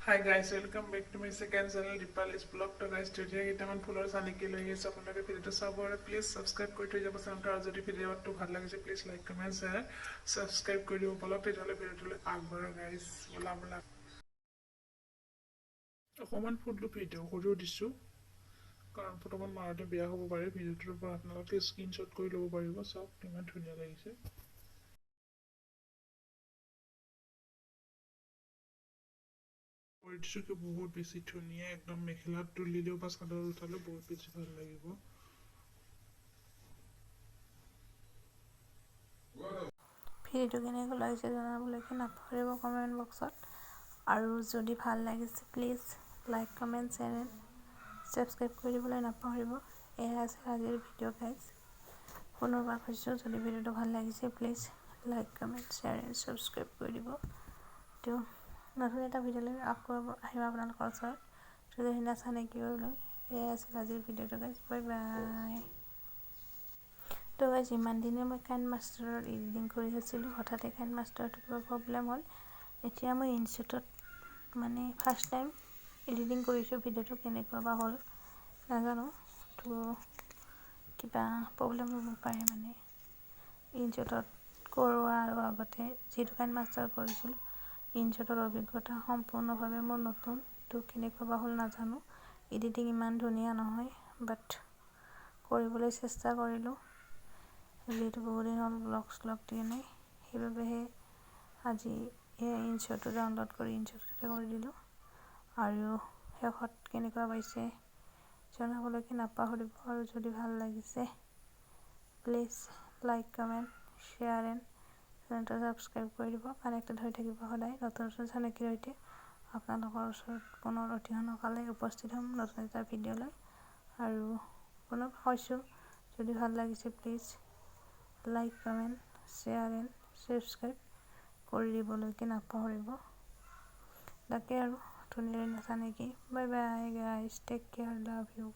Hi guys, welcome back to my second channel, Dipali's Vlog। তো guys, ধুনীয়া কেইটামান ফুলৰ চানেকি লৈ আহিছোঁ। আপোনালোকে ভিডিঅ'টো চাব আৰু প্লিজ ছাবস্ক্ৰাইব কৰি থৈ যাব চেনেলটো। আৰু যদি ভিডিঅ'টো ভাল লাগিছে, please like, comment, share, subscribe কৰি দিব। বলক তেতিয়াহ'লে ভিডিঅ'টোলৈ আগবাঢ়ো গাইজ, ব'লা ব'লা। অকণমান ফুলটো ভিডিঅ' কৰিও দিছোঁ, কাৰণ ফটোখন মাৰোঁতে বেয়া হ'ব পাৰে। ভিডিঅ'টোৰ পৰা আপোনালোকে স্ক্ৰীনশ্বট কৰি ল'ব পাৰিব। চাওক, কিমান ধুনীয়া লাগিছে। কৰি দিছোঁ কি বহুত বেছি ধুনীয়া একদম। মেখেলাত তুলিলেও বা চাদৰত উঠালেও বহুত বেছি ভাল লাগিব। ভিডিঅ'টো কেনেকুৱা লাগিছে জনাবলৈকে নাপাহৰিব কমেণ্ট বক্সত। আৰু যদি ভাল লাগিছে, please like, comment, share, subscribe কৰি দিবলৈ নাপাহৰিব। এয়া আছিল আজিৰ ভিডিঅ' গাইজ। পুনৰবাৰ কৈছোঁ, যদি ভিডিঅ'টো ভাল লাগিছে, please like, comment, share and subscribe কৰি দিব। তো নতুন এটা ভিডিঅ' লৈ আকৌ আহিম আপোনালোকৰ ওচৰত ধুনীয়া ধুনীয়া চানেকি লৈ। এয়াই আছিল আজিৰ ভিডিঅ'টো গাইজ, বাই বাই। তো গাইজ, ইমান দিনে মই কাইন মাষ্টাৰত এডিটিং কৰি আছিলোঁ। হঠাতে কাইন মাষ্টাৰটো কিবা প্ৰব্লেম হ'ল। এতিয়া মই ইনশ্বটত মানে ফাৰ্ষ্ট টাইম এডিটিং কৰিছোঁ। ভিডিঅ'টো কেনেকুৱা বা হ'ল নাজানো। তো কিবা প্ৰব্লেম হ'ব পাৰে। মানে ইনশ্বটত কৰোৱা আৰু আগতে যিটো কাইন মাষ্টাৰ কৰিছিলোঁ, ইনশ্বটৰ অভিজ্ঞতা সম্পূৰ্ণভাৱে মোৰ নতুন। তো কেনেকুৱা বা হ'ল নাজানো। এডিটিং ইমান ধুনীয়া নহয়, বাট কৰিবলৈ চেষ্টা কৰিলোঁ। যিহেতু বহুদিন হ'ল ব্লগ শ্লগ দিয়া নাই, সেইবাবেহে আজি এই ইনশ্বটটো ডাউনলোড কৰি ইনশ্বটতে কৰি দিলোঁ। আৰু শেষত কেনেকুৱা পাইছে জনাবলৈকে নাপাহৰিব। আৰু যদি ভাল লাগিছে, please like, comment, share and চেনেলটো ছাবস্ক্ৰাইব কৰি দিব। কানেক্টেড হৈ থাকিব সদায়। নতুন নতুন চানেকিৰ সৈতে আপোনালোকৰ ওচৰত পুনৰ অতি সোনকালে উপস্থিত হ'ম নতুন এটা ভিডিঅ' লৈ। আৰু পুনৰ কৈছোঁ, যদি ভাল লাগিছে, please like, comment, share and subscribe কৰি দিবলৈকে নাপাহৰিব। তাকে আৰু ধুনীয়া ধুনীয়া চানেকি। Bye bye guys, take care, love you.